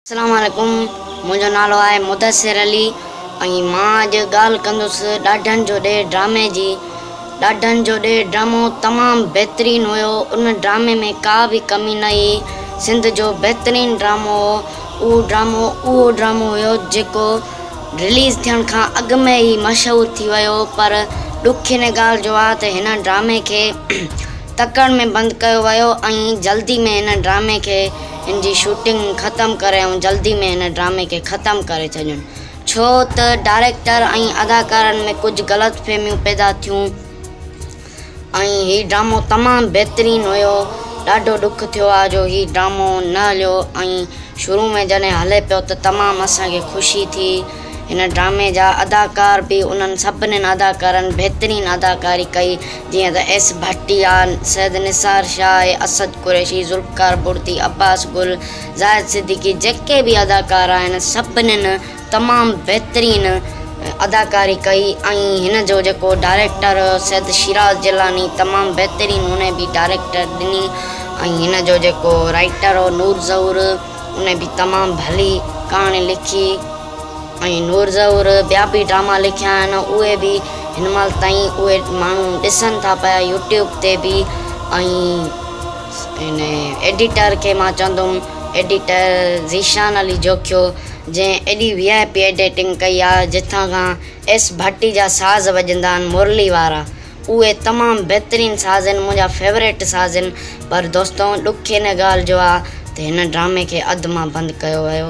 اسلام عليڪم منهنجو نالو آهي مدثر علي ۽ مان اڄ ڳالهه ڪندس ڏاڍن جو ڏيهه ڊرامي جي. ڏاڍن جو ڏيهه ڊرامو تمام بهترين هيو ان ڊرامي ۾ ڪا به ڪمي نه هئي سنڌ جو بهترين ڊرامو هو اهو ڊرامو اهو ڊرامو هيو جيڪو رليز ٿيڻ کان اڳ ۾ ئي مشهور ٿي ويو پر ڏک ان ڳالهه جو آهي ته هن ڊرامي کي تڪڙ ۾ بند ڪيو ويو ۽ جلدي ۾ هن ڊرامي کي هن جي شوٽنگ ختم ڪري ۽ جلدي ۾ هن ڊرامي کي ختم ڪري ڇڏيون ڇو ته ڊائريڪٽر ۽ اداڪارن ۾ ڪجهه غلط فهميون پيدا ٿيون ۽ هي ڊرامو تمام بهترين هيو ڏاڍو ڏک ٿيو آ جو هي ڊرامو نه هليو ۽ شروع ۾ جڏهن هلي پيو ته تمام اسان کي خوشي ٿي. هن ڊرامي جا اداڪار به انهن سڀنين اداڪارن بهترين اداڪاري ڪئي جيئن ته ايس ڀٽي آ، سيد نثار شاهه، اسد قريشي، ذوالفقار بڙدي، عباس گل، زاهد صديقي جيڪي به اداڪار آهن سڀنين تمام بهترين اداڪاري ڪئي ۽ هن جو جيڪو ڊائريڪٽر هيو سيد شيراز جيلاني تمام بهترين هن به ڊائريڪٽر ڏني ۽ هن جو جيڪو رائيٽر هو نور ظهور ان به تمام ڀلي ڪهاڻي لکي ۽ نور ظهور ٻيا به ڊراما لکيا آهن اهي به هن مهل تائين اهي ماڻهو ڏسن ٿا پيا يوٽيوب تي به ۽ ان ايڊيٽر کي مان چوندم ايڊيٽر ذيشان علي جوکيو جنهن ايڏي وي آء پي ايڊيٽنگ ڪئي آهي جتان کان ايس ڀٽي جا ساز وڄندا آهن مرلي وارا اهي تمام بهترين ساز آهن منهنجا فيوريٽ ساز آهن پر دوستو ڏک ان ڳالهه جو آ ته هن ڊرامي کي اڌ مان بند ڪيو ويو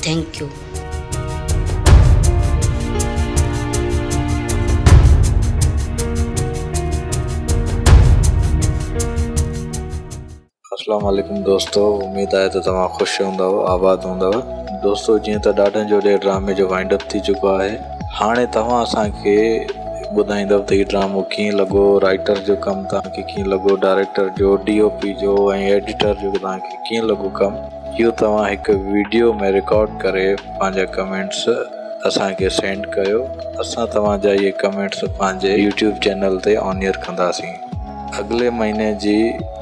thank you. اسلام عليڪم دوستو اميد آهي ته توهان خوش هوندؤ آباد هوندؤ دوستو جيئن ته ڏاڍن جو ڏيهه ڊرامي جو وائنڊ اپ ٿي چڪو آهي هاڻي توهان اسان کي ٻڌائيندؤ ته هي ڊرامو ڪيئن لڳو رائيٽر جو ڪم توهان کي ڪيئن لڳو ڊائريڪٽر جو ڊي او پي جو ۽ ايڊيٽر جو توهان کي ڪيئن لڳو ڪم اهو توهان هڪ ويڊيو ۾ رڪارڊ ڪري پنهنجا ڪمينٽس اسان کي سينڊ ڪيو اسان توهان جا اهي ڪمينٽس پنهنجي يوٽيوب چينل تي آن ايئر ڪنداسين. اڳلي مهيني جي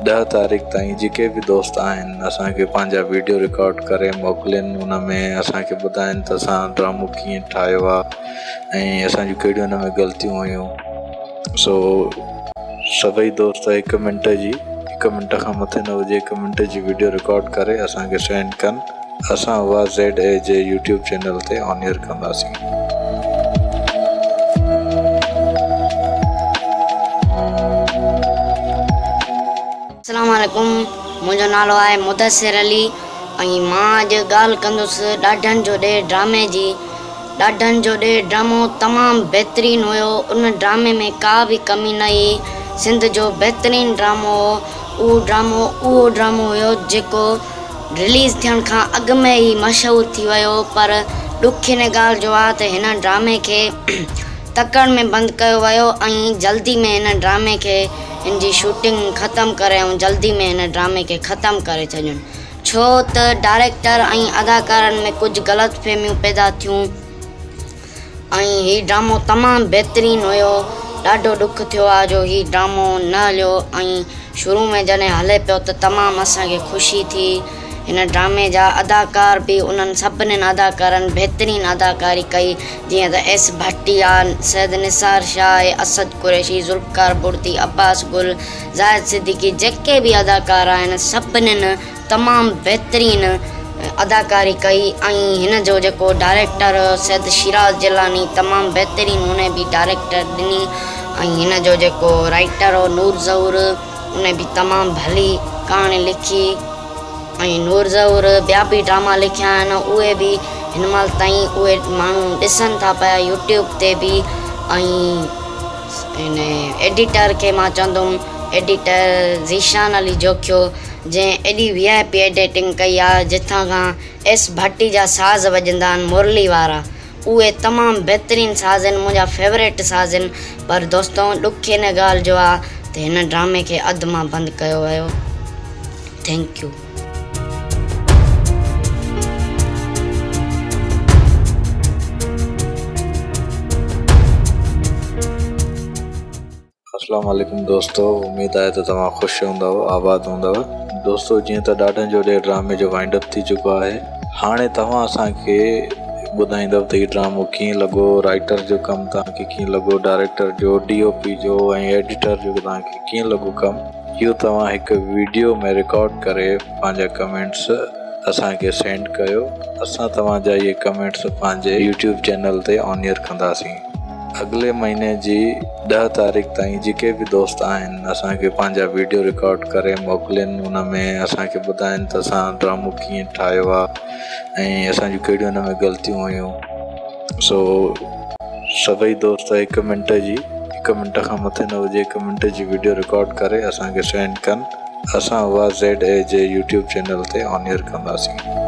ڏهه تاريخ تائين جيڪي به دوست آهن اسان کي پنهنجا ويڊيو رڪارڊ ڪري موڪلين ان ۾ اسان کي ٻڌائين ته اسان ڊرامو ڪيئن ٺاهيو آهي ۽ اسان جون ڪهڙيون ان ۾ غلطيون هيون سو سڀئي دوست هڪ منٽ جي هڪ منٽ کان مٿي نه هجي هڪ منٽ جي ويڊيو رڪارڊ ڪري اسان کي سينڊ ڪن اسان اها زيڊ اي جي يوٽيوب چينل تي آن ايئر ڪنداسين. اسلام عليڪم منهنجو نالو آهي مدثر علي ۽ مان اڄ ڳالهه ڪندس ڏاڍن جو ڏيهه ڊرامي جي ڏاڍن جو ڏيهه ڊرامو تمام بهترين هيو ان ڊرامي ۾ ڪا به ڪمي نه هئي سنڌ جو بهترين ڊرامو هو اهو ڊرامو اهو ڊرامو هيو جيڪو رليز ٿيڻ کان اڳ ۾ ئي مشهور ٿي ويو پر ڏک ان ڳالهه جو آ ته هن ڊرامي کي تڪڙ ۾ بند ڪيو ويو ۽ جلدي ۾ هن ڊرامي کي هن جي شوٽنگ ختم ڪري ۽ جلدي ۾ هن ڊرامي کي ختم ڪري ڇڏيون ڇو ته ڊائريڪٽر ۽ اداڪارن ۾ ڪجهه غلط فهميون پيدا ٿيون. ۽ هي ڊرامو تمام بهترين هيو ڏاڍو ڏک ٿيو آ جو هي ڊرامو نه هليو ۽ شروع ۾ جڏهن هلي پيو ته تمام اسان کي خوشي ٿي هن ڊرامي جا اداڪار به انهن سڀنين اداڪارن بهترين اداڪاري ڪئي جيئن ته ايس ڀٽي آ، سيد نثار شاهه، اسد قريشي، ذوالفقار بڙدي، عباس گل، زاهد صديقي جيڪي به اداڪار آهن سڀنين تمام بهترين اداڪاري ڪئي ۽ هن جو جيڪو ڊائريڪٽر هيو سيد شيراز جيلاني تمام بهترين هن به ڊائريڪٽر ڏني ۽ هن جو جيڪو رائيٽر هو نور ظهور ان به تمام ڀلي ڪهاڻي لکي ۽ نور ظهور ٻيا به ڊراما لکيا آهن اهي به هن مهل تائين اهي ماڻهو ڏسن ٿا پيا يوٽيوب تي به ۽ ان ايڊيٽر کي مان چوندم ايڊيٽر ذيشان علي جوکيو جنهن ايڏي وي آء پي ايڊيٽنگ ڪئي آ جتان کان ايس ڀٽي جا ساز وڄندا آهن مرلي وارا اهي تمام بهترين ساز آهن منهنجا فيوريٽ ساز آهن پر دوستو ڏک ان ڳالهه جو آ ته هن ڊرامي کي اڌ مان بند ڪيو ويو thank you. اسلام عليڪم دوستو اميد آهي ته توهان خوش هوندؤ آباد هوندؤ دوستو جيئن ته ڏاڍن جو ڏيهه ڊرامي جو وائنڊ اپ ٿي چڪو آهي هاڻي توهان اسان کي ٻڌائيندؤ ته هي ڊرامو ڪيئن لڳو رائيٽر جو ڪم توهان کي ڪيئن لڳو ڊائريڪٽر جو ڊي او پي جو ۽ ايڊيٽر جو توهان کي ڪيئن لڳو ڪم اهو توهان هڪ ويڊيو ۾ رڪارڊ ڪري پنهنجا ڪمينٽس اسان کي سينڊ ڪيو اسان توهان جا اهي ڪمينٽس پنهنجي يوٽيوب چينل تي آن ايئر ڪنداسين. اڳلي مهيني جي ڏهه تاريخ تائين جيڪي به دوست آهن اسان کي پنهنجا ويڊيو رڪارڊ ڪري موڪلين ان ۾ اسان کي ٻڌائين ته اسان ڊرامو ڪيئن ٺاهيو آهي ۽ اسان جون ڪهڙيون ان ۾ غلطيون هيون سو سڀئي دوست هڪ منٽ جي هڪ منٽ کان مٿي نه هجي هڪ منٽ جي ويڊيو رڪارڊ ڪري اسان کي سينڊ ڪن اسان اها زيڊ اي جي يوٽيوب چينل تي آن ايئر ڪنداسين.